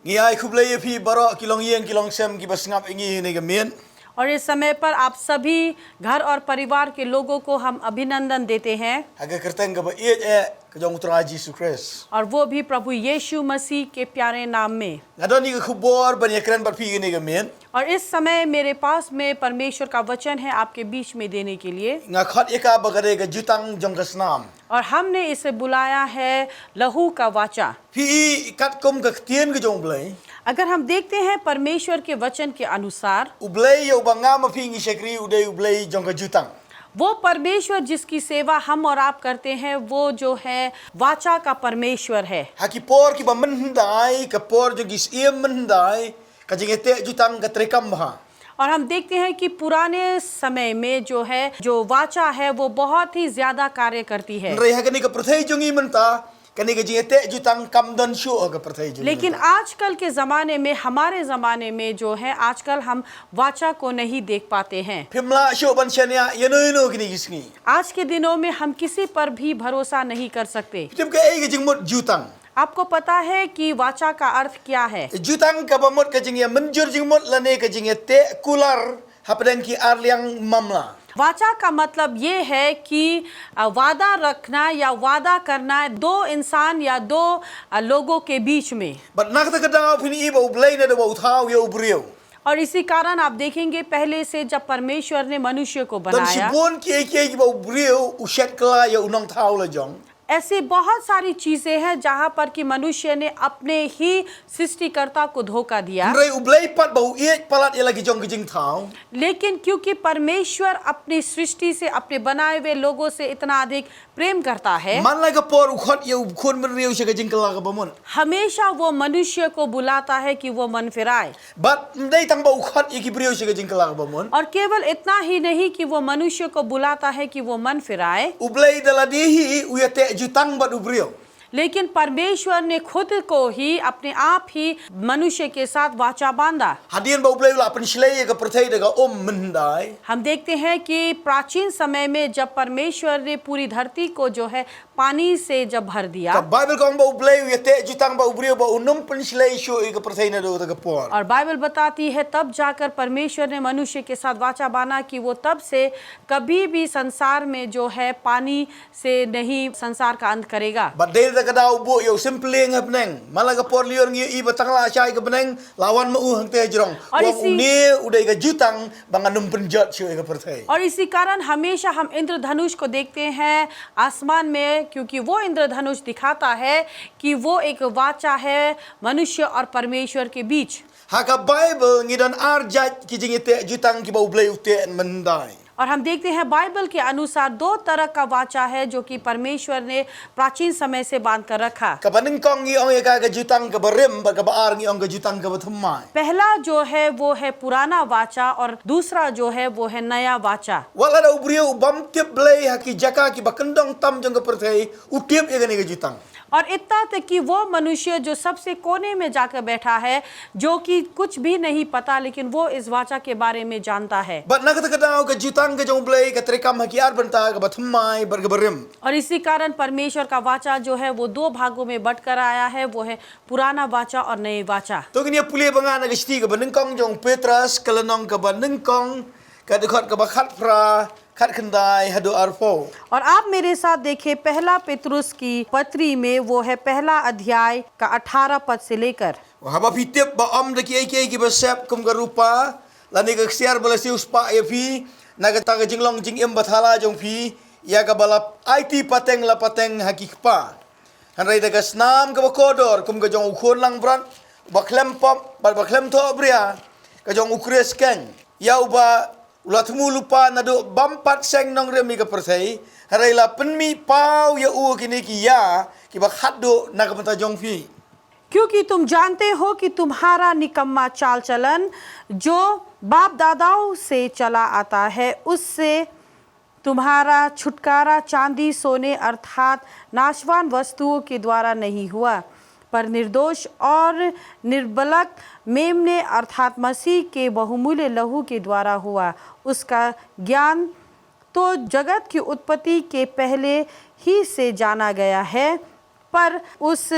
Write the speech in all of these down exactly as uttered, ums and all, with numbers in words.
Ngi ai khublei ïa phi baroh ki longïing ki longsem kiba sngap ïa ngi ha kane ka miet. और इस समय पर आप सभी घर और परिवार के लोगों को हम अभिनंदन देते हैं। Ha ka kyrteng kaba ïeit eh ka jong U Trai Jisu Khrist. और वो भी प्रभु यीशु मसीह के प्यारे नाम में। Nga don ïa ka khubor ban ïakren bad phi ha kane ka miet. और इस समय मेरे पास में परमेश्वर का वचन है आपके बीच में देने के लिए। Nga khot ïa ka ba ka dei ka jutang jong ka snam. और हमने इसे बुलाया है लहू का वाचा। Phi i katkum ka ktien ka jong U Blei. अगर हम देखते हैं परमेश्वर के वचन के अनुसार, U Blei ïa uba nga ma phi ngi shakri u dei U Blei jong ka jutang. वो परमेश्वर जिसकी सेवा हम और आप करते हैं, वो जो है वाचा का परमेश्वर है। Ha ki por kiba mynhyndai, ka por jong ki syiem mynhyndai, ka jingïateh jutang ka treikam bha. और हम देखते हैं कि पुराने समय में जो है, जो वाचा है, वो बहुत ही ज्यादा कार्य करती है। Hynrei ha kane ka pyrthei jong ngi mynta, kane ka jingïateh jutang kam don shuh ha ka pyrthei jong ngi. लेकिन आजकल के जमाने में, हमारे जमाने में जो है, आजकल हम वाचा को नहीं देख पाते हैं। Phim lah shuh ban shaniah ïano ïano kine ki sngi. आज के दिनों में हम किसी पर भी भरोसा नहीं कर सकते। Phi tip kaei ka jingmut jutang. आपको पता है कि वाचा का अर्थ क्या है? Jutang kaba mut ka jingïamynjur jingmut lane ka jingïateh kular hapdeng ki arliang mamla. वाचा का मतलब ये है कि अ, वादा रखना या वादा करना दो इंसान या दो अ, लोगों के बीच में। Bad na kata ka daw phin i ba U Blei naduh ba u thaw ïa u briew. और इसी कारण आप देखेंगे, पहले से जब परमेश्वर ने मनुष्य को Don बनाया, shibun kiei kiei kiba u briew u shet kylla ïa u nongthaw la jong. ऐसी बहुत सारी चीजें हैं जहां पर कि मनुष्य ने अपने ही सृष्टिकर्ता को धोखा दिया। Hynrei U Blei pat ba u ïeit palat ïa la ki jong ki jingthaw. लेकिन क्योंकि परमेश्वर अपनी सृष्टि से, अपने बनाए हुए लोगों से इतना अधिक प्रेम करता है, Man la ka por u khot ïa u khun bynriew sha ka jingkylla kaba mut. हमेशा वो मनुष्य को बुलाता है कि वो मन फिराए। Bad ym dei tang ba u khot ïa ki briew sha ka jingkylla kaba mut. और केवल इतना ही नहीं कि वो मनुष्य को बुलाता है कि वो मन फिराए, U Blei da lade hi u ïateh jutang bad u briew. लेकिन परमेश्वर ने खुद को ही, अपने आप ही मनुष्य के साथ वाचा बांधा। Hadien ba U Blei u la pynshlei ïa ka pyrthei da ka um mynhyndai. हम देखते हैं कि प्राचीन समय में जब परमेश्वर ने पूरी धरती को जो है पानी से जब भर Ka दिया, Baibl ka ong ba U Blei u ïateh jutang bad u briew ba un ym pynshlei shuh ïa ka pyrthei naduh kata ka por. और बाइबल बताती है, तब जाकर परमेश्वर ने मनुष्य के साथ वाचा बांधा कि वो तब से कभी भी संसार में जो है पानी से नहीं संसार का अंत करेगा। Bad dei da ka daw u buh ïa u symplieng ha bneng. Man la ka por lyiur ngi i ba tang la shai ka bneng, la wan ma u hangtei ha jrong. Or Wan isi- une u dei ka jutang ba ngan ym pynjot shuh ïa ka pyrthei. और इसी कारण हमेशा हम इंद्रधनुष को देखते हैं आसमान में, क्योंकि वो इंद्रधनुष दिखाता है कि वो एक वाचा है मनुष्य और परमेश्वर के बीच। Ha ka Baibl ngi don ar jait ki jingïateh jutang kiba U Blei u teh mynhyndai. और हम देखते हैं बाइबल के अनुसार दो तरह का वाचा है जो कि परमेश्वर ने प्राचीन समय से बांध कर रखा। Kaba nyngkong ngi ong ïa ka ka jutang kaba rim bad kaba ar ngi ong ka jutang kaba thymmai. पहला जो है वो है पुराना वाचा और दूसरा जो है वो है नया वाचा। Wat la da u briew u bym tip Blei ha ki jaka kiba kyndong tam jong ka pyrthei u tip ïa kane ka jutang. और इतना तक कि वो मनुष्य जो सबसे कोने में जाकर बैठा है, जो कि कुछ भी नहीं पता, लेकिन वो इस वाचा के बारे में जानता है। Bad na kata ka daw ka jutang ka jong U Blei ka treikam ha ki ar bynta, kaba thymmai bad kaba rim. और इसी कारण परमेश्वर का वाचा जो है वो दो भागों में बंटकर आया है, वो है पुराना वाचा और नई वाचा। To ngin ïa pule ba ngan na ka shithi kaba nyngkong jong u Petros ka lynnong kaba nyngkong ka dkhot kaba khatphra, khatkhyndai haduh arphew. और आप मेरे साथ देखें, पहला पतरस की पत्री में, वो है पहला अध्याय का अठारह पद से लेकर। Haba phi tip ba ym da kiei kiei kiba sep kum ka rupa lane ka ksiar ba la siew spah ïa phi na kata ka jinglong jingim bathala jong phi, ïa kaba la aiti pateng la pateng ha ki kpa. Hynrei da ka snam kaba kordor kum ka jong u khun langbrot, ba khlem pop bad ba khlem thohbria, ka jong u Khrist keiñ, ïa uba u la thmu lypa naduh bym pat seng nongrim ïa ka pyrthei, hynrei la pynmih paw ïa u kine ki ïa kiba khatduh na ka bynta jong phi. क्योंकि तुम जानते हो कि तुम्हारा निकम्मा चाल चलन, जो बाप दादाओं से चला आता है, उससे तुम्हारा छुटकारा चांदी सोने अर्थात नाशवान वस्तुओं के द्वारा नहीं हुआ, पर निर्दोष और निर्बलक मेमने अर्थात मसीह के बहुमूल्य लहू के द्वारा हुआ। उसका ज्ञान तो जगत की उत्पत्ति के पहले ही से जाना गया है, पर उस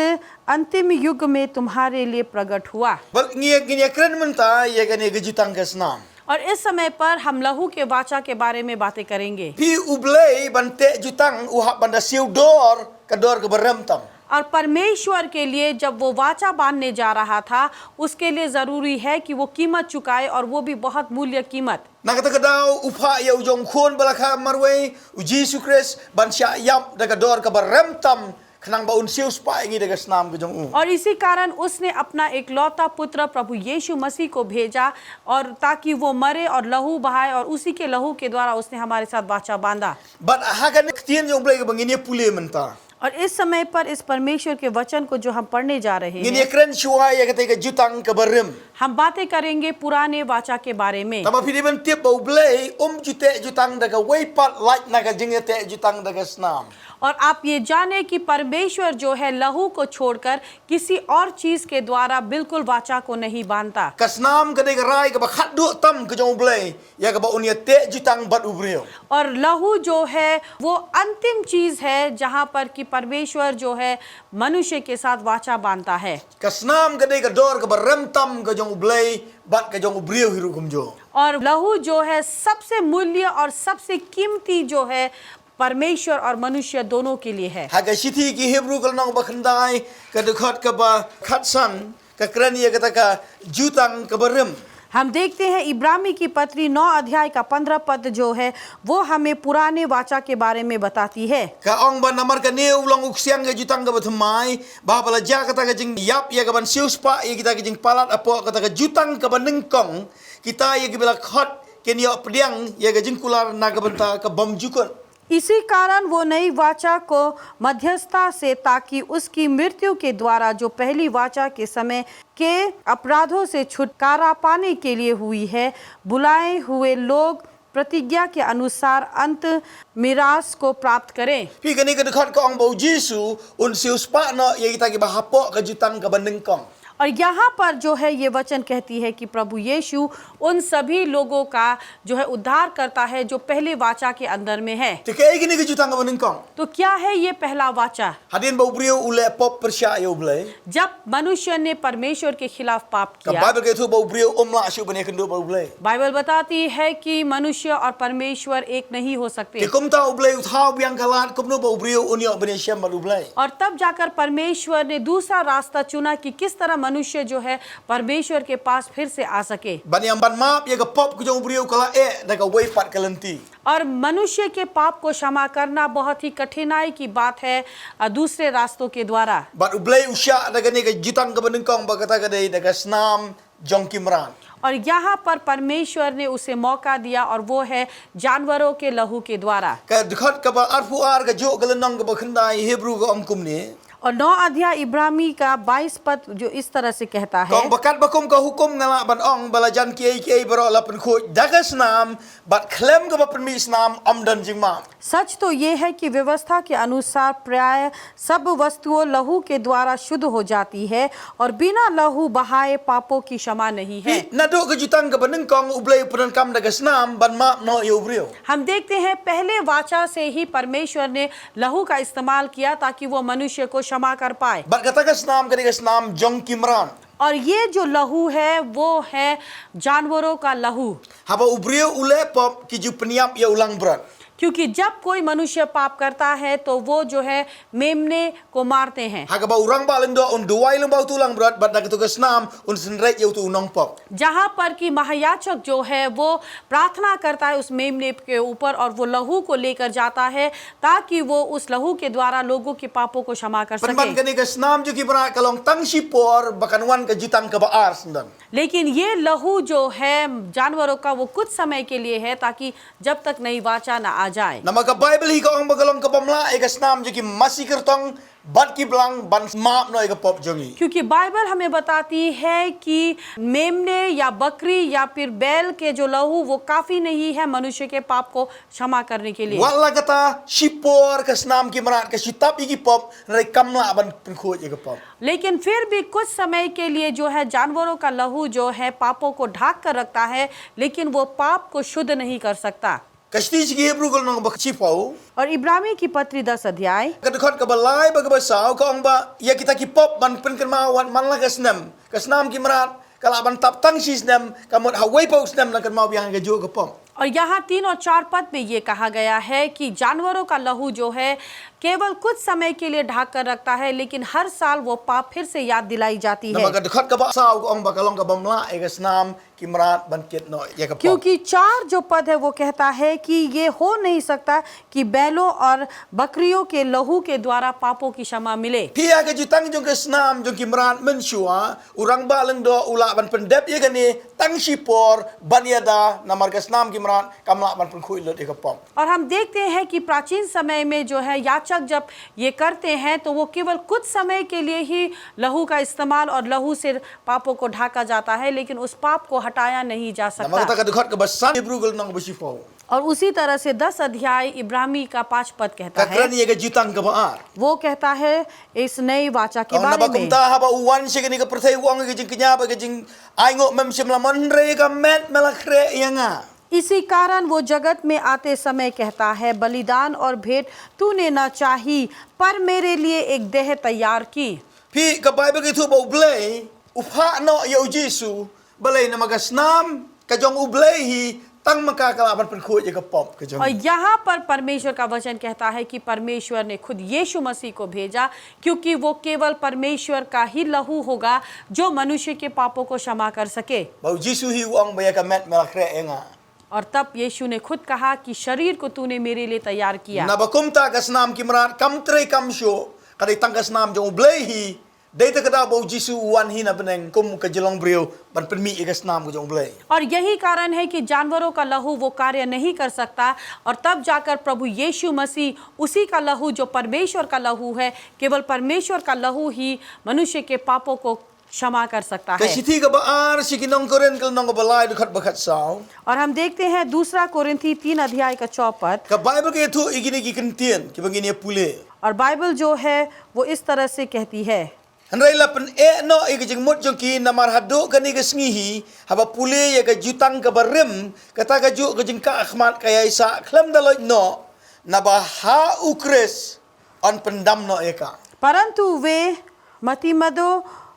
अंतिम युग में तुम्हारे लिए प्रकट हुआ। Bad ngi, ngi ïa kren mynta ïa kane ka jutang ka snam. और इस समय पर हम लहू के वाचा के बारे में बातें करेंगे। Phi U Blei ban teh jutang u hap ban da siew dor, ka dor kaba rem tam. और परमेश्वर के लिए जब वो वाचा बांधने जा रहा था, उसके लिए जरूरी है कि वो कीमत चुकाए, और वो भी बहुत मूल्य कीमत। Na kata ka daw u phah ïa u jong u khun ba la kha marwei, U Jisu Khrist, ban shah ïap da ka dor kaba rem tam, khnang ba un siew spah ïa ngi da ka snam ka jong u. और इसी कारण उसने अपना एकलौता पुत्र प्रभु यीशु मसीह को भेजा, और ताकि वो मरे और लहू बहाए, और उसी के लहू के द्वारा उसने हमारे साथ वाचा बांधा। Bad ha kane ka ktien jong U Blei kaba ngin ïa pule mynta, और इस समय पर इस परमेश्वर के वचन को जो हम पढ़ने जा रहे हैं, ngin ïa kren shuwa ïa kata ka jutang kaba rem. हम बातें करेंगे पुराने वाचा के बारे में। Tangba phi dei ban tip ba U Blei um ju teh jutang da kawei pat lait na ka jingïateh jutang da ka snam. और आप ये जाने कि परमेश्वर जो है लहू को छोड़कर किसी और चीज के द्वारा बिल्कुल वाचा को नहीं बांधता। Ka snam ka dei ka rai kaba khatduh tam ka jong U Blei ïa kaba un ïateh jutang bad u briew. और लहू जो है वो अंतिम चीज है जहां पर कि परमेश्वर जो है मनुष्य के साथ वाचा बांधता है। Ka snam ka dei ka dor kaba rem tam ka jong U Blei bad ka jong u briew hi ruh kumjuh. और लहू जो है सबसे मूल्य और सबसे कीमती जो है परमेश्वर और मनुष्य दोनों के लिए है। Ha ka shithi ki Hebru ka lynnong ba khyndai, ka dkhot kaba khatsan, ka kren ïa kata ka jutang kaba rem. हम देखते हैं इब्रानी की पत्री नौ अध्याय का पन्द्रह पद जो है, वो हमें पुराने वाचा के बारे में बताती है। Ka ong ba namar kane u long u ksiang ka jutang kaba thymmai, ba haba la jia kata ka jingïap ïa kaban siew spah ïa kita ki jingpalat hapoh kata ka jutang kaba nyngkong, kita ïa kiba la khot kin ïoh pdiang ïa ka jingkular na ka bynta ka bymjukut. इसी कारण वो नई वाचा को मध्यस्थता से, ताकि उसकी मृत्यु के द्वारा जो पहली वाचा के समय के अपराधों से छुटकारा पाने के लिए हुई है, बुलाए हुए लोग प्रतिज्ञा के अनुसार अंत मिरास को प्राप्त करें। Phi, kane ka dkhot ka ong ba U Jisu un siew spah noh ïa kita kiba hapoh ka jutang kaba nyngkong. और यहाँ पर जो है ये वचन कहती है कि प्रभु यीशु उन सभी लोगों का जो है उद्धार करता है जो पहले वाचा के अंदर में है। Te kaei kane ka jutang kaba nyngkong? तो क्या है ये पहला वाचा? Hadien ba u briew u leh pop pyrshah ïa U Blei, जब मनुष्य ने परमेश्वर के खिलाफ पाप ka किया, Baibl ka ïathuh ba u briew um lah shuh ban ïakynduh bad U Blei. Bible बताती है कि मनुष्य और परमेश्वर एक नहीं हो सकते। Te kumta U Blei u thaw biang ka lad kumno ba u briew un ïoh ban ïashem bad U Blei. और तब जाकर परमेश्वर ने दूसरा रास्ता चुना कि किस तरह मनुष्य जो है परमेश्वर के पास फिर से आ सके। Ban ïam ban map ïa ka pop ka jong u briew ka la eh da kawei pat ka lynti. और मनुष्य के पाप को क्षमा करना बहुत ही कठिनाई की बात है, अ, दूसरे रास्तों के द्वारा। Bad U Blei u shah da kane ka jutang kaba nyngkong ba kata ka dei da ka snam jong ki mrad. और यहाँ पर परमेश्वर ने उसे मौका दिया और वो है जानवरों के लहू के द्वारा। Ka dkhot kaba arphew ar ka juh ka lynnong kaba khyndai Hebru ka ong kumne. और नौ अध्याय इब्रानी का बाईस पद जो इस तरह से कहता है, ka ong ba katba kum ka hukum nga lah ban ong ba la jan kiei kiei baroh la pynkhuid da ka snam, bad khlem kaba pynmih snam ym don jingmap. सच तो ये है कि व्यवस्था के अनुसार प्रायः सब वस्तुओं लहू के द्वारा शुद्ध हो जाती है और बिना लहू बहाए पापों की क्षमा नहीं है। Phi, naduh ka jutang kaba nyngkong U Blei u pyndonkam da ka snam ban map noh ïa u briew. हम देखते हैं पहले वाचा से ही परमेश्वर ने लहू का इस्तेमाल किया ताकि वो मनुष्य को क्षमा कर पाए। Bad kata ka snam ka dei ka snam jong ki mrad. और ये जो लहू है वो है जानवरों का लहू। Haba u briew u leh pop ki ju pynïap ïa u langbrot. क्योंकि जब कोई मनुष्य पाप करता है तो वो जो है मेमने को मारते हैं। Ha kaba u rangbah lyngdoh un duwai lyngba utu u langbrot bad da katu ka snam un synreit ïa utu u nongpop. जहाँ पर कि महायाजक जो है वो प्रार्थना करता है उस मेमने के ऊपर और वो लहू को लेकर जाता है ताकि वो उस लहू के द्वारा लोगों के पापों को क्षमा कर सके। Pynban kane ka snam jong ki mrad ka long tang shipor ba kan wan ka jutang kaba ar syndon. लेकिन ये लहू जो है जानवरों का, वो कुछ समय के लिए है, ताकि जब तक नई वाचा ना आ जाए। Namar ka Baibl hi ka ong ba ka long kaba mlah ïa ka snam jong ki masi kyrtong bad ki blang ban map noh ïa ka pop jong ngi. क्योंकि बाइबल हमें बताती है कि मेमने या बकरी या फिर बैल के जो लहू, वो काफी नहीं है मनुष्य के पाप को क्षमा करने के लिए। Wat la kata, shipor ka snam ki mrad ka shu tap ïa ki pop, hynrei kam lah ban pynkhuid ïa ka pop. लेकिन फिर भी कुछ समय के लिए जो है जानवरों का लहू जो है पापों को ढांक कर रखता है, लेकिन वो पाप को शुद्ध नहीं कर सकता। Ka shithi sha ki Hebru ka lynnong ba shiphew. और इब्रानी की पत्री दस अध्याय Ka dkhot kaba lai bad kaba saw ka ong ba ïa kita ki pop ban pynkynmaw wat man la ka snem. Ka snam ki mrad ka lah ban tap tang shi snem, ka mut ha wei pat u snem nang kynmaw biang ïa kajuh ka pop. और यहाँ तीन और चार पद में ये कहा गया है कि जानवरों का लहू जो है केवल कुछ समय के लिए ढांक कर रखता है, लेकिन हर साल वो पाप फिर से याद दिलाई जाती है। Namar ka dkhot kaba saw ka ong ba ka long kaba mlah ïa ka snam ki mrad ban kit noh ïa ka pop. क्योंकि चार जो पद है वो कहता है कि ये हो नहीं सकता कि बैलों और बकरियों के लहू के द्वारा पापों की क्षमा मिले। Phi ïa ka jutang jong ka snam jong ki mrad mynshuwa, u rangbah lyngdoh u lah ban pyndep ïa kane tang shipor ban ïada, namar ka snam ki mrad kam lah ban pynkhuid lut ïa ka pop. और हम देखते हैं कि प्राचीन समय में जो है याजक जब ये करते हैं तो वो केवल कुछ समय के लिए ही लहू का इस्तेमाल और लहू से पापों को ढाका जाता है, लेकिन उस पाप को हटाया नहीं जा Namar kata सकता। ka dkhot kaba san Hebru ka lynnong ba shiphew. और उसी तरह से दस अध्याय इब्रानी का पांच पद कहता Ka है, kren ïa ka jutang kaba ar. वो कहता है इस नई वाचा के Ka ong naba बारे में। kumta haba u wan sha kane ka pyrthei u ong ïa ka jingkñia bad ka jingainguh mem shym la mon, hynrei ïa ka met me la khreh ïa nga. इसी कारण वो जगत में आते समय कहता है, बलिदान और भेंट तूने ना चाही, पर मेरे लिए एक देह तैयार की। Phi, ka Baibl ka ïathuh ba U Blei u phah noh ïa U Jisu, balei? Namar ka snam ka jong U Blei hi tang ma ka ka lah ban pynkhuid ïa ka pop ka jong. और यहाँ पर परमेश्वर का वचन कहता है कि परमेश्वर ने खुद यीशु मसीह को भेजा, क्योंकि वो केवल परमेश्वर का ही लहू होगा जो मनुष्य के पापों को क्षमा कर सके। Ba U Jisu hi u ong ba ïa ka met me la khreh ïa nga. और तब यीशु ने खुद कहा कि शरीर को तूने मेरे लिए तैयार किया। Naba kumta ka snam ki mrad kam trei kam shuh, ka dei tang ka snam jong U Blei hi. Dei te ka daw ba U Jisu u wan hi na bneng kum ka jinglong briew ban pynmih ïa ka snam ka jong U Blei. और यही कारण है कि जानवरों का लहू वो कार्य नहीं कर सकता, और तब जाकर प्रभु यीशु मसीह उसी का लहू जो परमेश्वर का लहू है, केवल परमेश्वर का लहू ही मनुष्य के पापों को क्षमा कर सकता Ka है। shithi kaba ar sha ki nong Korinth ka lynnong kaba lai dkhot ba khatsaw. और हम देखते हैं दूसरा कोरिंथी तीन अध्याय का चौपद। Ka Baibl ka ïathuh ïa kine ki kyntien kiba ngin ïa pule. और बाइबल जो है वो इस तरह से कहती है, Hynrei la pyneh noh ïa ka jingmut jong ki, namar haduh kane ka sngi hi, haba pule ïa ka jutang kaba rim, kata kajuh ka jingkah khmat ka ïai sah khlem da loit noh, naba ha U Khrist yn pyndam noh ïa ka. परंतु वे मतिमंद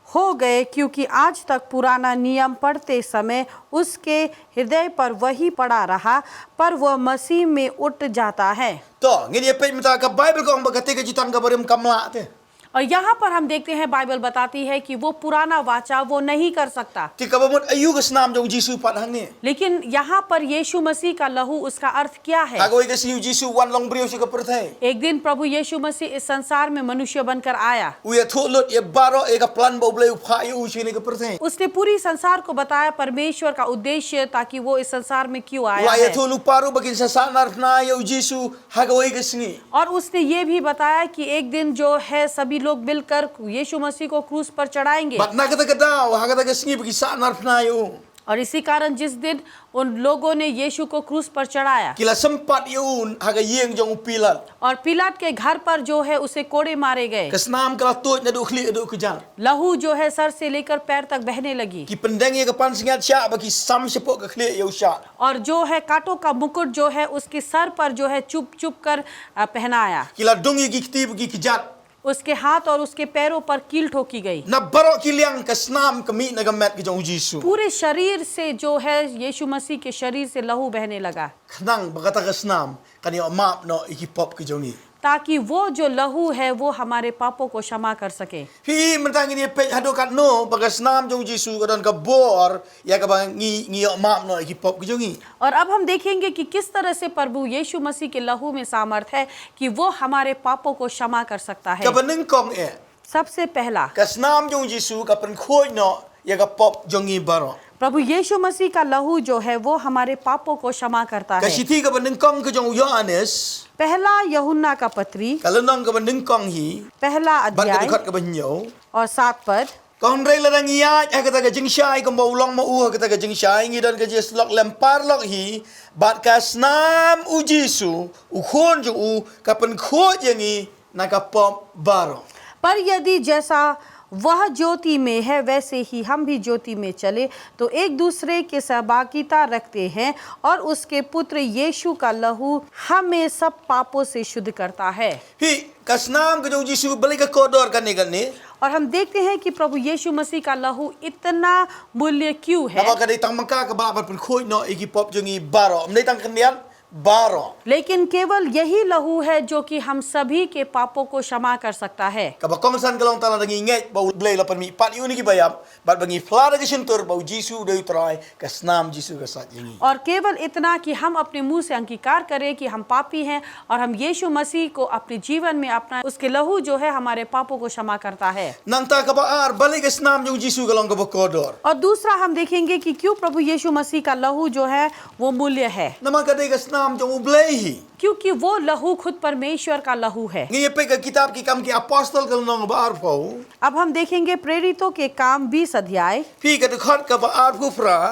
हो गए, क्योंकि आज तक पुराना नियम पढ़ते समय उसके हृदय पर वही पड़ा रहा, पर वह मसीह में उठ जाता है। To, ngin ïa peit mynta, ka Baibl ka ong ba kata ka jutang kaba rim kam lah te. और यहाँ पर हम देखते हैं, बाइबल बताती है कि वो पुराना वाचा वो नहीं कर सकता। Te kaba mut aïu ka snam jong U Jisu pat hangne? लेकिन यहाँ पर यीशु मसीह का लहू, उसका अर्थ क्या है? Ha kawei ka sngi U Jisu u wan long briew sha ka pyrthei. एक दिन प्रभु यीशु मसीह इस संसार में मनुष्य बनकर आया। U ïathuh lut ïa baroh ïa ka plan ba U Blei u phah ïa u sha kane ka pyrthei. उसने पूरी संसार को बताया परमेश्वर का उद्देश्य, ताकि वो इस संसार में क्यों U आया la है। ïathuh lypa ruh ba kin sa sahnarphna ïa U Jisu ha kawei ka sngi. और उसने ये भी बताया कि एक दिन जो है सभी लोग मिलकर यीशु मसीह को क्रूस पर चढ़ाएंगे। Bad na kata ka daw, ha kata ka sngi ba ki sahnarphna ïa u, और इसी कारण जिस दिन उन लोगों ने यीशु को क्रूस पर चढ़ाया, ki la sympat ïa u ha ka ïing jong u Pilat. और पिलात के घर पर जो है उसे कोड़े मारे गए। Ka snam ka la tuid naduh khlieh haduh kjat. लहू जो है सर से लेकर पैर तक बहने लगी। Ki pyndeng ïa ka pansngiat shah ba ki sam shapoh ka khlieh ïa u shah. और जो है कांटों का मुकुट जो है उसके सर पर जो है चुभ चुभ कर, अ, पहनाया। Ki la dung ïa ki kti ba ki kjat. उसके हाथ और उसके पैरों पर कील ठोकी गई। Na baroh ki liang ka snam ka mih na ka met ka jong U Jisu. पूरे शरीर से जो है यीशु मसीह के शरीर से लहू बहने लगा, khnang ba kata ka snam kan ïoh map noh ïa ki pop ki jong ngi. ताकि वो जो लहू है वो हमारे पापों को क्षमा कर सके। Phi, mynta ngin ïa peit haduh katno ba ka snam jong U Jisu ka don ka bor ïa kaba ngi, ngi ïoh map noh ïa ki pop ki jong ngi. और अब हम देखेंगे कि किस तरह से प्रभु यीशु मसीह के लहू में सामर्थ है कि वो हमारे पापों को क्षमा कर सकता है। Kaba nyngkong eh, सबसे पहला, ka snam jong U Jisu ka pynkhuid noh ïa ka pop jong ngi baroh. प्रभु यीशु मसीह का लहू जो है वो हमारे पापों को क्षमा करता Ka है। shithi kaba nyngkong ka jong u Ïoannis, पहला यूहन्ना का पत्री, ka lynnong kaba nyngkong hi, पहला bad ka अध्याय dkhot kaba hynñiew. और सात पद। Ka ong, hynrei lada ngi ïaid ha kata ka jingshai kumba u long ma u ha kata ka jingshai, ngi don ka jingïasyllok lem paralok hi bad ka snam U Jisu, U Khun jong u, ka pynkhuid ïa ngi na ka pop baroh. पर यदि जैसा वह ज्योति में है, वैसे ही हम भी ज्योति में चले, तो एक दूसरे के सहभागिता रखते हैं और उसके पुत्र यीशु का लहू हमें सब पापों से शुद्ध करता है। Phi, ka snam ka jong u Jisu balei ka kordor kane kane. और हम देखते हैं कि प्रभु यीशु मसीह का लहू इतना मूल्य क्यों है। Namar ka dei tang ma ka kaba lah ban pynkhuid noh ïa ki pop jong ngi baroh. Ym dei tang khyndiat, baroh. लेकिन केवल यही लहू है जो कि हम सभी के पापों को क्षमा कर सकता है। Kaba kongsan ka long tang lada ngi ngeit ba U Blei u la pynmih pat ïa une u ba ïap, bad ba ngi phla da ka shyntur ba u Jisu u dei u Trai, ka snam Jisu ka sait ïa ngi. और केवल इतना कि हम अपने मुंह से अंगीकार करें कि हम पापी हैं और हम यीशु मसीह को अपने जीवन में अपना, उसके लहू जो है हमारे पापों को क्षमा करता है। Nangta kaba ar, balei ka snam jong u Jisu ka long kaba kordor. और दूसरा हम देखेंगे कि क्यों प्रभु यीशु मसीह का लहू जो है वो मूल्य है। Namar ka dei ka snam jong U Blei hi. क्योंकि वो लहू खुद परमेश्वर का लहू है। Ngi ïa peit ka kitab Ki Kam ki Apostol ka lynnong ba arphew. अब हम देखेंगे प्रेरितों के काम बीस अध्याय। Phi, ka dkhot kaba arphew phra.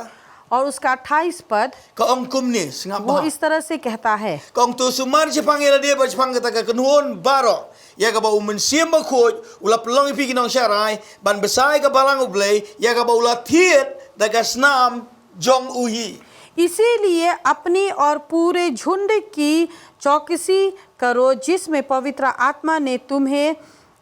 और उसका अट्ठाईस पद। Ka ong kumne, sngap bha. वो इस तरह से कहता है। Ka ong, to sumar shaphang ïa lade bad shaphang kata ka kynhun baroh, ïa kaba U Mynsiem Bakhuid u la pynlong ïa phi ki nongshakri ban bsa ïa ka balang U Blei, ïa kaba u la thied da ka snam jong u hi. इसीलिए अपनी और पूरे झुंड की चौकसी करो, जिसमें पवित्र आत्मा ने तुम्हें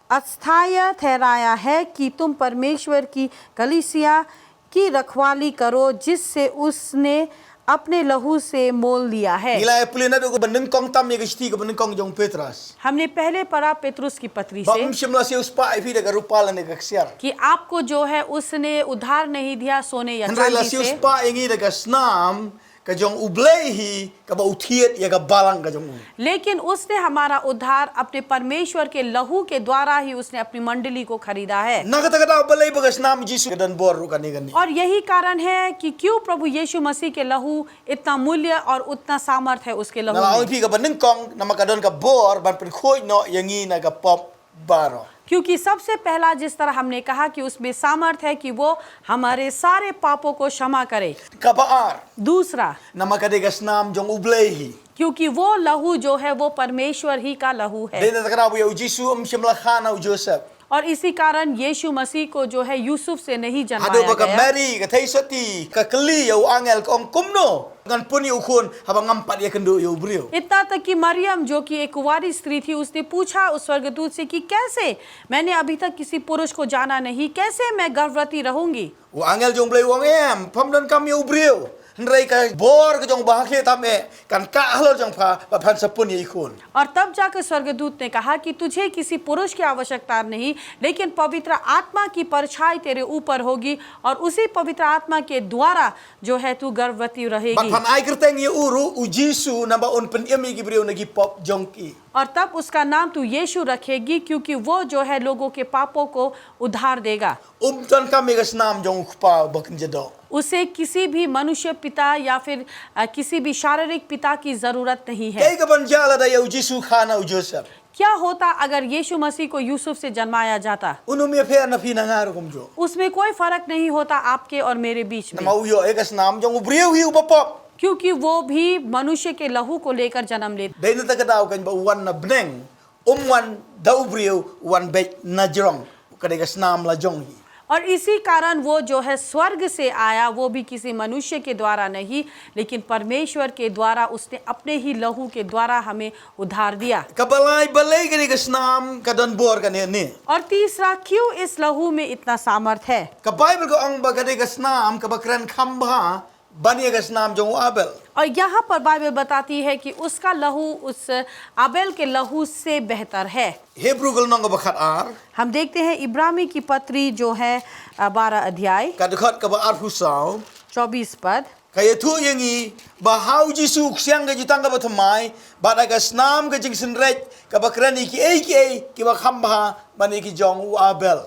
अस्थायी ठहराया है कि तुम परमेश्वर की कलीसिया की रखवाली करो, जिससे उसने अपने लहू से मोल लिया है। Ngi la ïa pule naduh kaba nyngkong tam ïa ka shithi kaba nyngkong jong u Petros. हमने पहले पढ़ा पेतरुस की पत्री से। Ba um shym la siew spah ïa phi da ka rupa lane ka ksiar. कि आपको जो है उसने उधार नहीं दिया सोने या चांदी से। Hynrei la siew spah ïa ngi da ka snam ka jong U Blei hi, kaba u thied ïa ka balang ka jong u. लेकिन उसने हमारा उद्धार अपने परमेश्वर के लहू के द्वारा ही उसने अपनी मंडली को खरीदा है। Na kata ka daw balei ba ka snam Jisu ka don bor ruh kane kane. और यही कारण है कि क्यों प्रभु यीशु मसीह के लहू इतना मूल्य और उतना सामर्थ है उसके लहू में। Nga la ong ïa phi kaba nyngkong, namar ka don ka bor ban pynkhuid noh ïa ngi na ka pop baroh. क्योंकि सबसे पहला जिस तरह हमने कहा कि उसमें सामर्थ है कि वो हमारे सारे पापों को क्षमा करे। Kaba ar. दूसरा। Namar ka dei ka snam jong U Blei hi. क्योंकि वो लहू जो है वो परमेश्वर ही का लहू है। Dei na kata ka daw ba ïa u Jisu um shym la kha na u Joseph. और इसी कारण यीशु मसीह को जो है यूसुफ से नहीं जन्माया गया। Haduh ba ka Mary ka theisotti ka kylli ïa u angel ka ong, kumno ngan pun ïa u khun haba ngam pat ïakynduh ïa u briew. इतना तक कि मरियम जो कि एक कुंवारी स्त्री थी, उसने पूछा उस स्वर्गदूत से कि कैसे, मैंने अभी तक किसी पुरुष को जाना नहीं, कैसे मैं गर्भवती रहूंगी? U angel jong U Blei u ong, em, pham donkam ïa u briew. Hynrei ka bor ka jong U Blei ha khlieh tam eh kan kah halor jong pha bad phan sa pun ïa i khun. और तब जाकर स्वर्गदूत ने कहा कि तुझे किसी पुरुष की आवश्यकता नहीं, लेकिन पवित्र आत्मा की परछाई तेरे ऊपर होगी और उसी पवित्र आत्मा के द्वारा जो है तू गर्भवती रहेगी। Bad phan ai kyrteng ïa u ruh u Jisu, namar un pynim ïa ki briew na ki pop jong ki. और तब उसका नाम तू यीशु रखेगी, क्योंकि वो जो है लोगों के पापों को उद्धार देगा। Um donkam ïa ka snam jong u kpa ba kynja doh. उसे किसी भी मनुष्य पिता या फिर, अ, किसी भी शारीरिक पिता की जरूरत नहीं है। Kaei kaban jia lada ïa u Jisu kha na u Joseph? क्या होता अगर यीशु मसीह को यूसुफ से जन्माया जाता? Uno um ïapher na phi na nga ruh kumjuh. उसमें कोई फर्क नहीं होता आपके और मेरे बीच में। Namar u ïoh ïa ka snam jong u briew hi uba pop. क्योंकि वो भी मनुष्य के लहू को लेकर जन्म लेता। Dei na kata ka daw kan ba u wan na bneng, um wan da u briew, u wan beit na jrong. Ka dei ka snam la jong hi. और इसी कारण वो जो है स्वर्ग से आया, वो भी किसी मनुष्य के द्वारा नहीं, लेकिन परमेश्वर के द्वारा, उसने अपने ही लहू के द्वारा हमें उद्धार दिया। Kaba lai, balei ka dei ka snam ka don bor kane ne. और तीसरा, क्यों इस लहू में इतना सामर्थ है? Ka Baibl ka ong ba ka dei ka snam kaba kren kham bha ban ïa ka snam jong u Abel. और यहाँ पर बाइबल बताती है कि उसका लहू उस आबेल के लहू से बेहतर है। Hebru ka lynnong kaba khatar. हम देखते हैं इब्रानी की पत्री जो है, अ, बारह अध्याय, Ka dkhot kaba arphew saw. चौबीस पद. Ka ïathuh ïa ngi ba ha u Jisu u ksiang ka jutang kaba thymmai, bad ha ka snam ka jingsynreit kaba kren ïa kiei kiei kiba kham bha ban ïa ki jong u Abel.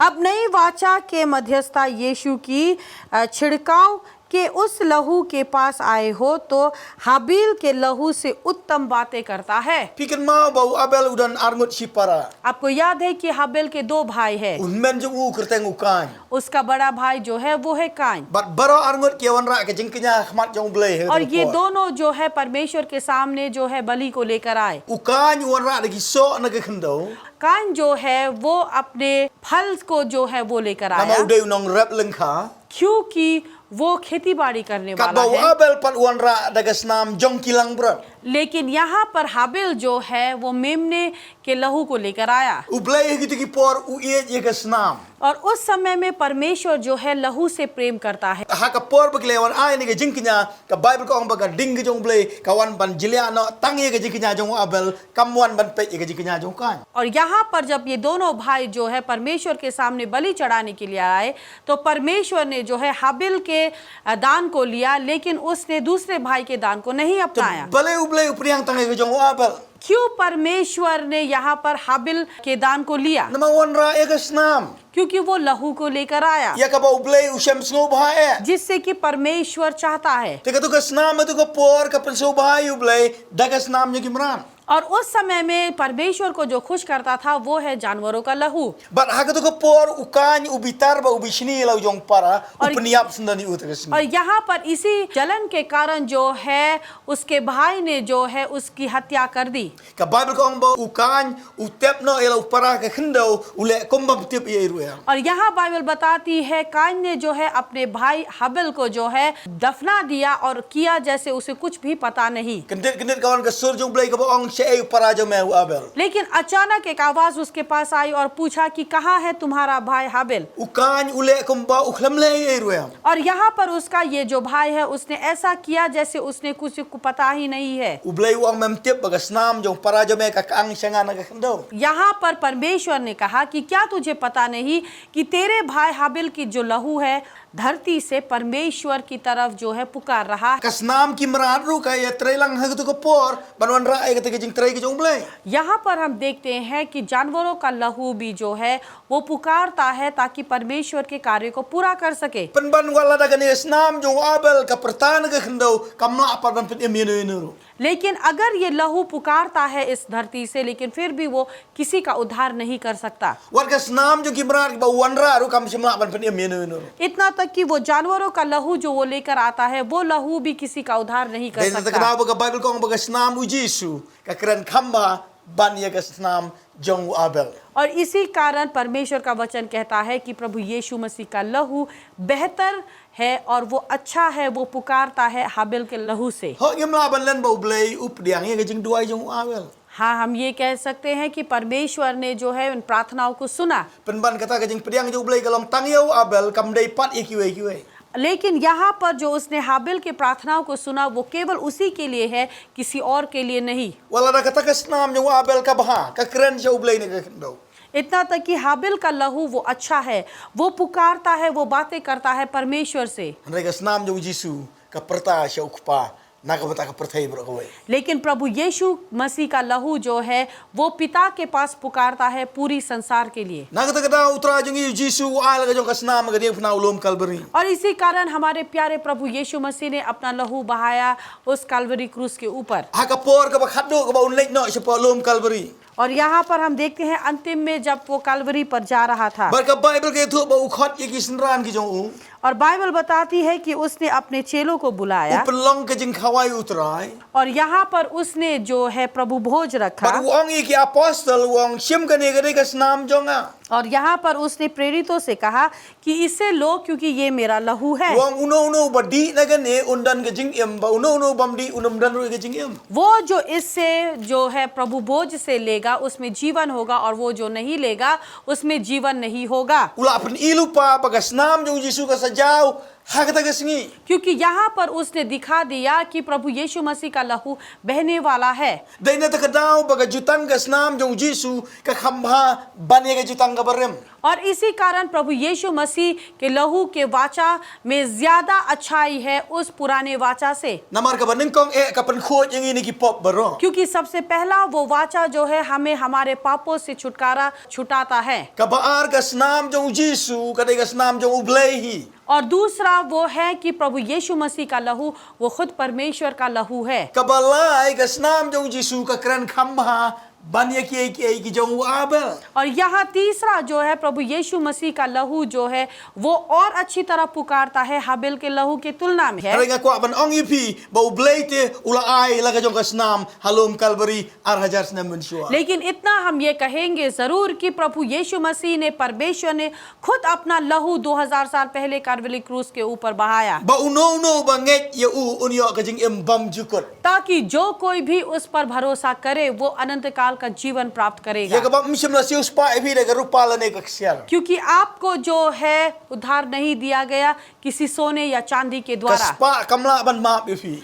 अब नई वाचा के मध्यस्था यीशु की, अ, छिड़काव के उस लहू के पास आए हो, तो हाबील के लहू से उत्तम बातें करता है। Phi kynmaw ba u Abel u don arngut shipara. आपको याद है कि हाबेल के दो भाई हैं। U hynmen jong u u kyrteng u Kain. उसका बड़ा भाई जो है, वो है Kine. Bad baroh arngut ki ïa wanrah ka jingkñia ha khmat jong u Blei ha kata ka por. और ये दोनों जो है, परमेश्वर के सामने जो है, बलि को लेकर आए। U Kain u wanrah da ki soh na ka khyndew. काइन जो है वो अपने फल को जो है वो लेकर Namar आया, u dei u nongrep lyngkha. क्योंकि वो खेती बाड़ी करने Katba वाला u है। Abel pat u wanrah da ka snam jong ki langbrot. लेकिन यहाँ पर हाबिल जो है वो मेमने के लहू को लेकर आया। U Blei ha kito ki por u ïeit ïa ka snam. और उस समय में परमेश्वर जो है लहू से प्रेम करता है। Ha ka por ba ki la wan ai ïa ka jingkñia, ka Baibl ka ong ba ka ding ka jong u Blei ka wan ban jliah noh tang ïa ka jingkñia jong u Abel, kam wan ban peit ïa ka jingkñia jong u Kain. और यहाँ पर जब ये दोनों भाई जो है परमेश्वर के सामने बलि चढ़ाने के लिए आए, तो परमेश्वर ने जो है हाबिल के अ, दान को लिया, लेकिन उसने दूसरे भाई के दान को नहीं अपनाया। Balei u Blei u pdiang tang ïa ka jong u Abel? क्यों परमेश्वर ने यहाँ पर हाबिल के दान को लिया? Namar u wanrah ïa ka snam. क्योंकि वो लहू को लेकर आया। Ïa kaba u Blei u shem sngewbha eh. जिससे कि परमेश्वर चाहता है। Te kato ka snam, kato ka por ka pynsngewbha ïa u Blei da ka snam jong ki mrad. और उस समय में परमेश्वर को जो खुश करता था वो है जानवरों का लहू। Bad ha kato ka por u Kain u bitar bad u bishni ïa la u jong u para, u Or- pynïap shen don ïa u te ka sngi. और यहाँ पर इसी जलन के कारण जो है उसके भाई ने जो है उसकी हत्या कर दी। Ka Baibl ka ong ba u Kain u tep noh ïa la u para ha ka khyndew, u leh kumba ym tip ïa i ruh ïa. और यहाँ बाइबल बताती है काइन ने जो है अपने भाई हाबिल को जो है दफना दिया और किया जैसे उसे कुछ भी पता नहीं। Kyndit kyndit ka wan ka sur jong u Blei kaba ong, shaei u para jong me u Abel. लेकिन अचानक एक आवाज उसके पास आई और पूछा कि कहाँ है तुम्हारा भाई हाबिल? U Kain u leh kumba u khlem leh ïa i ruh ïa. और यहाँ पर उसका ये जो भाई है उसने ऐसा किया जैसे उसने कुछ को पता ही नहीं है। U Blei u ong, mem tip ba ka snam jong u para jong me ka kyang sha nga na ka khyndew. यहाँ पर परमेश्वर ने कहा कि क्या तुझे पता नहीं कि तेरे भाई हाबिल की जो लहू है धरती से परमेश्वर की तरफ जो है पुकार रहा है। Ka snam ki mrad ruh ka ïatrei lang ha kato ka por ban wanrah ïa kata ka jingtrei ka jong u Blei. यहाँ पर हम देखते हैं कि जानवरों का लहू भी जो है वो पुकारता है ताकि परमेश्वर के कार्य को पूरा कर सके। Pynban wat la da kane ka snam jong u Abel ka pyrta na ka khyndew, kam lah pat ban pynim ïa no ïa no ruh. लेकिन अगर ये लहू पुकारता है इस धरती से, लेकिन फिर भी वो किसी का उद्धार नहीं कर सकता। Wat ka snam jong ki mrad ba u wanrah ruh kam shym lah ban pynim ïa no ïa no ruh. इतना तक कि वो जानवरों का लहू जो वो लेकर आता है, वो लहू भी किसी का उद्धार नहीं कर Dei na kata ka सकता। daw ba ka Baibl ka ong ba ka snam u Jisu ka kren kham bha ban ïa ka snam jong u Abel. और इसी कारण परमेश्वर का वचन कहता है कि प्रभु यीशु मसीह का लहू बेहतर है और वो अच्छा है, वो पुकारता है हाबिल के लहू से। Hok ngim lah ban len ba u Blei u pdiang ïa ka jingduwai jong u Abel. हाँ, हम ये कह सकते हैं कि परमेश्वर ने जो है उन प्रार्थनाओं को सुना। Pynban kata ka jingpdiang jong u Blei ka long tang ïa u Abel, kam dei pat ïa kiwei kiwei. लेकिन यहाँ पर जो उसने हाबिल की प्रार्थनाओं को सुना, वो केवल उसी के लिए है, किसी और के लिए नहीं। Wat la da kata ka snam jong u Abel ka bha, ka kren sha u Blei na ka khyndew. इतना तक कि हाबिल का लहू वो अच्छा है, वो पुकारता है, वो बातें करता है परमेश्वर से। Hynrei ka snam jong u Jisu ka pyrta sha u Kpa na ka bynta ka pyrthei baroh kawei. लेकिन प्रभु यीशु मसीह का लहू जो है, वो पिता के पास पुकारता है पूरी संसार के लिए। Na kata ka daw u Trai jong ngi u Jisu u ai la ka jong ka snam ha ka diengphna u lum Kalbari. और इसी कारण हमारे प्यारे प्रभु यीशु मसीह ने अपना लहू बहाया उस कैलवरी क्रूस के ऊपर। Ha ka por kaba khatduh kaba un leit noh shapoh lum Kalbari. और यहाँ पर हम देखते हैं अंतिम में जब वो कैलवरी पर जा रहा था, Bad ka Baibl ka ïathuh ba u khot ïa ki synran ki jong u. और बाइबल बताती है कि उसने अपने चेलों को U बुलाया, pynlong ka jingkhawai u Trai. और यहाँ पर उसने जो है प्रभु भोज रखा, Bad u ong ïa ki apostol, u ong, shim kane, ka dei ka snam jong nga. और यहाँ पर उसने प्रेरितों से कहा कि इसे लो क्योंकि ये मेरा लहू है। U ong, uno uno uba dih na kane un don ka jingim, bad uno uno ubym dih un ym don ruh ka jingim. वो जो इससे जो है प्रभु भोज से लेगा उसमें जीवन होगा, और वो जो नहीं लेगा उसमें जीवन नहीं होगा। U la pyni lypa ba ka snam jong u Jisu ka sa jaw ha kata ka sngi. क्योंकि यहाँ पर उसने दिखा दिया कि प्रभु यीशु मसीह का लहू बहने वाला है। Dei na kata ka daw ba ka jutang ka snam jong u Jisu ka kham bha ban ïa ka jutang kaba rim. और इसी कारण प्रभु यीशु मसीह के लहू के वाचा में ज्यादा अच्छाई है उस पुराने वाचा से। Namar kaba nyngkong eh ka pynkhuid ïa ngi na ki pop baroh. क्योंकि सबसे पहला वो वाचा जो है हमें हमारे पापों से छुटकारा छुटाता है। Kaba ar, ka snam jong u Jisu ka dei ka snam jong u Blei hi. और दूसरा वो है कि प्रभु यीशु मसीह का लहू वो खुद परमेश्वर का लहू है। Kaba lai, ka snam jong u Jisu ka kren kham bha Ban ïa kiei kiei ki jong u Abel. और यहाँ तीसरा जो है, प्रभु यीशु मसीह का लहू जो है, वो और अच्छी तरह पुकारता है हाबिल के लहू की तुलना में। Hynrei nga kwah ban ong ïa phi ba U Blei te u la ai la ka jong ka snam ha lum Kalbari ar hajar snem mynshuwa. लेकिन इतना हम ये कहेंगे जरूर कि प्रभु यीशु मसीह ने, परमेश्वर ने खुद अपना लहू दो हज़ार साल पहले कार्वली क्रूस के ऊपर बहाया। Ba uno uno ba ngeit ïa u un ïoh ka jingim bymjukut. ताकि जो कोई भी उस पर भरोसा करे, वो अनंत काल का जीवन प्राप्त Ïa करेगा। kaba ym shym la siew spah ïa phi da ka rupa lane ka ksiar. क्योंकि आपको जो है उद्धार नहीं दिया गया किसी सोने या चांदी के Ka द्वारा, spah kam lah ban map ïa phi.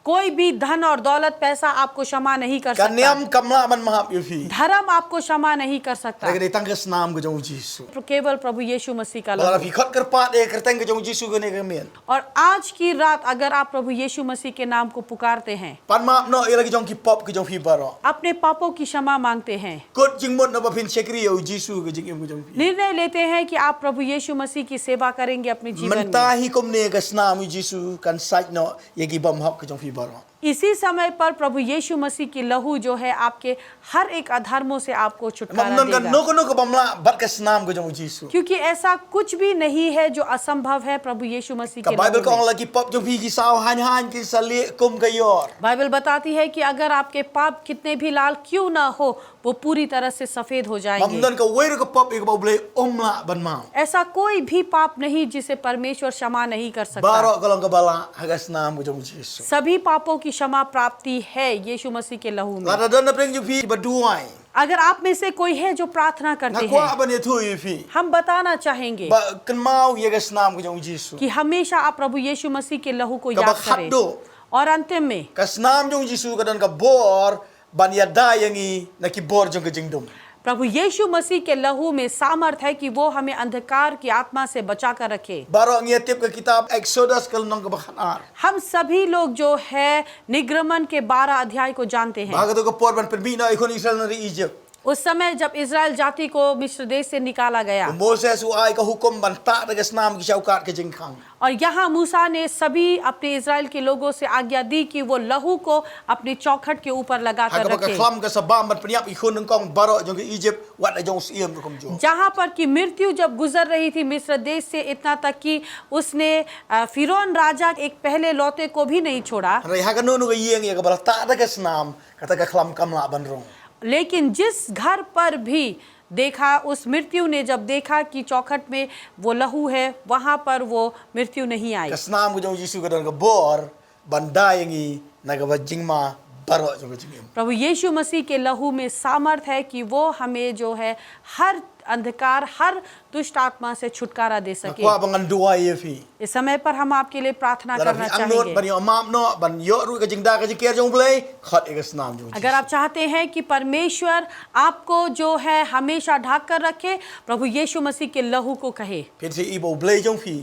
कोई भी धन और दौलत, पैसा आपको क्षमा नहीं कर Ka सकता। niam kam lah ban map ïa phi. धर्म आपको क्षमा नहीं कर सकता। Hynrei ka dei tang ka snam ka jong u Jisu. केवल प्रभु यीशु मसीह का Ba lada लहू। phi khot kyrpad ïa ka kyrteng ka jong u Jisu kane ka miet, और आज की रात अगर आप प्रभु यीशु मसीह के नाम को पुकारते हैं, pan map noh ïa la ki jong ki pop ki jong phi baroh. अपने पापों की क्षमा मांगते हैं, Kut jingmut na ba phin shakri ïa u Jisu ka jingim ka jong phi. निर्णय लेते हैं कि आप प्रभु यीशु मसीह की सेवा करेंगे अपने जीवन Mynta में। hi kumne ka snam u Jisu kan sait noh ïa ki bymhok ka jong phi baroh. इसी समय पर प्रभु यीशु मसीह की लहू जो है, आपके हर एक अधर्मों से आपको छुटकारा Namar ka देगा। no ka no ka bym lah bad ka snam ka jong u Jisu. क्योंकि ऐसा कुछ भी नहीं है जो असंभव है प्रभु यीशु मसीह Ka के Bible ka लहू ong में। la ki pop jong phi ki saw haiñ haiñ kin sa lieh kum ka ïor. Bible बताती है कि अगर आपके पाप कितने भी लाल क्यों ना हो, वो पूरी तरह से सफेद हो Ym जाएंगे। don kawei ruh ka pop ïa kaba U Blei um lah ban map. ऐसा कोई भी पाप नहीं जिसे परमेश्वर क्षमा नहीं कर सकता। Baroh ka long kaba lah ha ka snam ka jong u Jisu. सभी पापों की क्षमा प्राप्ति है यीशु मसीह के लहू में। Lada don na pdeng jong phi ba duwai, अगर आप में से कोई है जो प्रार्थना nga करते kwah हैं, ban ïathuh ïa phi हम बताना चाहेंगे ba kynmaw ïa ka snam ka jong u Jisu. कि हमेशा आप प्रभु यीशु मसीह के लहू को Kaba याद करें। khatduh, और अंतिम में, ka snam jong u Jisu ka don ka bor ban ïada ïa ngi na ki bor jong ka jingdum. प्रभु यीशु मसीह के लहू में सामर्थ है कि वो हमें अंधकार की आत्मा से बचा कर रखे। Baroh ngi ïa tip ka kitab Exodus ka lynnong kaba khatar. हम सभी लोग जो है निर्गमन के बारह अध्याय को जानते Ba ha हैं। kato ka por ban pynmih noh ïa ki khun Israel na ri Egypt, उस समय जब इजराइल जाति को मिस्र देश से निकाला गया u Moses u ai ka hukum ban tah da ka snam ki shawkat ka jingkhang. और यहाँ मूसा ने सभी अपने इजराइल के लोगों से आज्ञा दी कि वो लहू को अपनी चौखट के ऊपर लगा Ha कर kaba ka रखें। khlam ka sa bam ban pynïap ïa ki khun nyngkong baroh jong ka Egypt, wat la jong u syiem ruh kumjuh. जहाँ पर कि मृत्यु जब गुजर रही थी मिस्र देश से, इतना तक कि उसने, अ, फिरौन राजा एक पहले लौते को भी नहीं छोड़ा। Hynrei ha kano kano ka ïing ïa kaba la tah da ka snam, kata ka khlam kam lah ban rung. लेकिन जिस घर पर भी देखा, उस मृत्यु ने जब देखा कि चौखट में वो लहू है, वहाँ पर वो मृत्यु नहीं आई। Ka snam ka jong u Jisu ka don ka bor ban da ïa ngi na kaba jingma baroh jong ka jingim. प्रभु यीशु मसीह के लहू में सामर्थ है कि वो हमें जो है हर अंधकार, हर दुष्ट आत्मा से छुटकारा दे Nga सके। kwah ba ngan duwai ïa phi. इस समय पर हम आपके लिए प्रार्थना Lada करना phi angnud चाहेंगे। ban ïoh map noh, ban ïoh ruh ka jingda ka jingker jong u Blei, khot ïa ka snam jong u अगर आप चाहते हैं कि परमेश्वर आपको जो है हमेशा ढांक कर रखे, प्रभु यीशु मसीह के लहू को कहे। Phin sa ïohi ba u Blei jong phi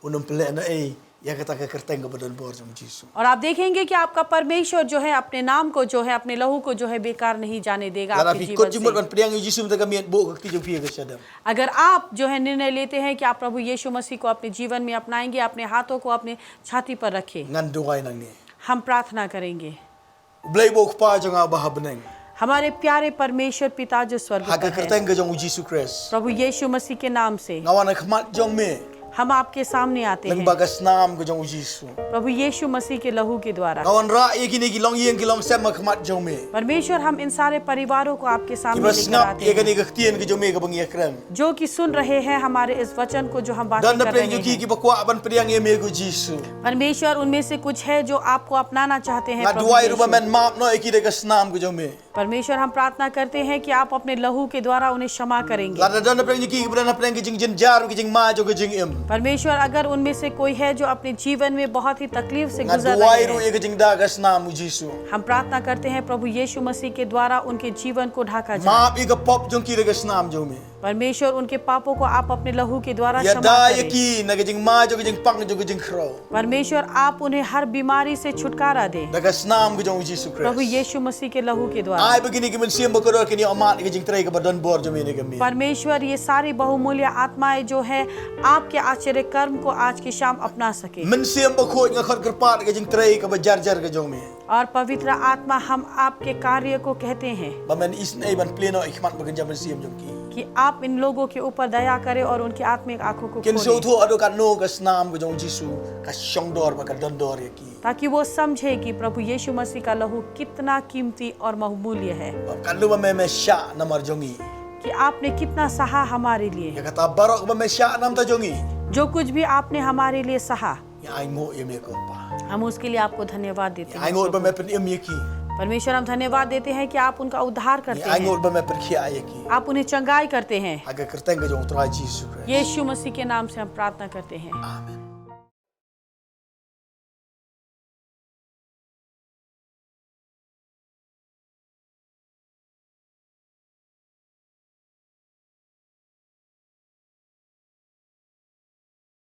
un ym pynlehnohei ïa kata ka kyrteng kaba don bor jong u Jisu. और आप देखेंगे कि आपका परमेश्वर जो है अपने नाम को, जो है अपने लहू को, जो है बेकार नहीं जाने देगा Lada आपके phi जीवन kut jingmut से। ban pdiang ïa u Jisu mynta ka miet, buh ka kti jong phi ha ka shadem. अगर आप जो है निर्णय लेते हैं कि आप प्रभु यीशु मसीह को अपने जीवन में अपनाएंगे, अपने हाथों को अपने छाती पर रखें। Ngan duwai nangne. हम प्रार्थना करेंगे। U Blei ba u Kpa jong nga uba ha bneng, हमारे प्यारे परमेश्वर पिता जो स्वर्ग ha ka पर है, kyrteng ka jong u Jisu Khrist, प्रभु यीशु मसीह के नाम से nga wan ha khmat jong me हम आपके सामने आते lyngba हैं, ka snam ka jong u Jisu. प्रभु यीशु मसीह के लहू के द्वारा। Nga wanrah ïa kine ki longïing ki longsem ha khmat jong me. परमेश्वर, हम इन सारे परिवारों को आपके सामने Kiba लेकर sngap आते ïa kane हैं, ka ktien ka jong me kaba ngi ïakren. जो कि सुन रहे हैं हमारे इस वचन को, जो हम बातें Don na कर pdeng रहे jong ki हैं। kiba kwah ban pdiang ïa me ko Jisu. परमेश्वर, उनमें से कुछ है जो आपको अपनाना चाहते हैं, Nga प्रभु duwai ruh ba यीशु। men map noh ïa ki da ka snam ka jong me. परमेश्वर, हम प्रार्थना करते हैं कि आप अपने लहू के द्वारा उन्हें क्षमा करेंगे। Lada don na pdeng jong ki kiba don na pdeng ka jingjynjar, ka jingma jong ka jingim, परमेश्वर, अगर उनमें से कोई है जो अपने जीवन में बहुत ही तकलीफ से nga गुजर duwai रहे ruh हैं, ïa ka jingda ka snam u Jisu. हम प्रार्थना करते हैं प्रभु यीशु मसीह के द्वारा उनके जीवन को ढाका जाए। Map ïa ka pop jong ki da ka snam jong me. परमेश्वर, उनके पापों को आप अपने लहू के द्वारा क्षमा Ïada ïa करें। ki na ka jingma jong ka jingpang jong ka jingkhraw. परमेश्वर, आप उन्हें हर बीमारी से छुटकारा दें। Da ka snam ka jong u Jisu प्रभु Khrist. यीशु मसीह के लहू के द्वारा। Ai ba kine ki mynsiem bakordor kin ïohmad ïa ka jingtrei kaba donbor jong me ne ka me. परमेश्वर, ये सारी बहुमूल्य आत्माएं जो है, आपके आश्चर्य कर्म को आज की शाम अपना सके। Mynsiem Bakhuid, nga khot kyrpad ïa ka jingtrei kaba jar jar ka jong me. और पवित्र आत्मा, हम आपके कार्य को कहते हैं Ba men isynei ban plie noh ïa ki khmat ba kynja mynsiem jong ki. कि आप इन लोगों के ऊपर दया करें और उनकी आत्मिक आंखों को Kin खोलें, sngewthuh haduh katno ka snam ka jong u Jisu ka shongdor bad ka dondor ïa ki. ताकि वो समझे कि प्रभु यीशु मसीह का लहू कितना कीमती और बहुमूल्य है, Ba katno ba me me shah namar jong ngi. कि आपने कितना सहा हमारे लिए। Ïa kata baroh ba me shah namar jong ngi. जो कुछ भी आपने हमारे लिए सहा, Ngi ainguh ïa me ko Pa. हम उसके लिए आपको धन्यवाद देते Ngi हैं। ainguh ba me pynim ïa ki. परमेश्वर, हम धन्यवाद देते हैं कि आप उनका उद्धार करते Ngi ainguh हैं, ba me pynkhiah ïa ki. आप उन्हें चंगाई करते हैं। Ha ka kyrteng ka jong u Trai Jisu Khrist. यीशु मसीह के नाम से हम प्रार्थना करते हैं। Amen.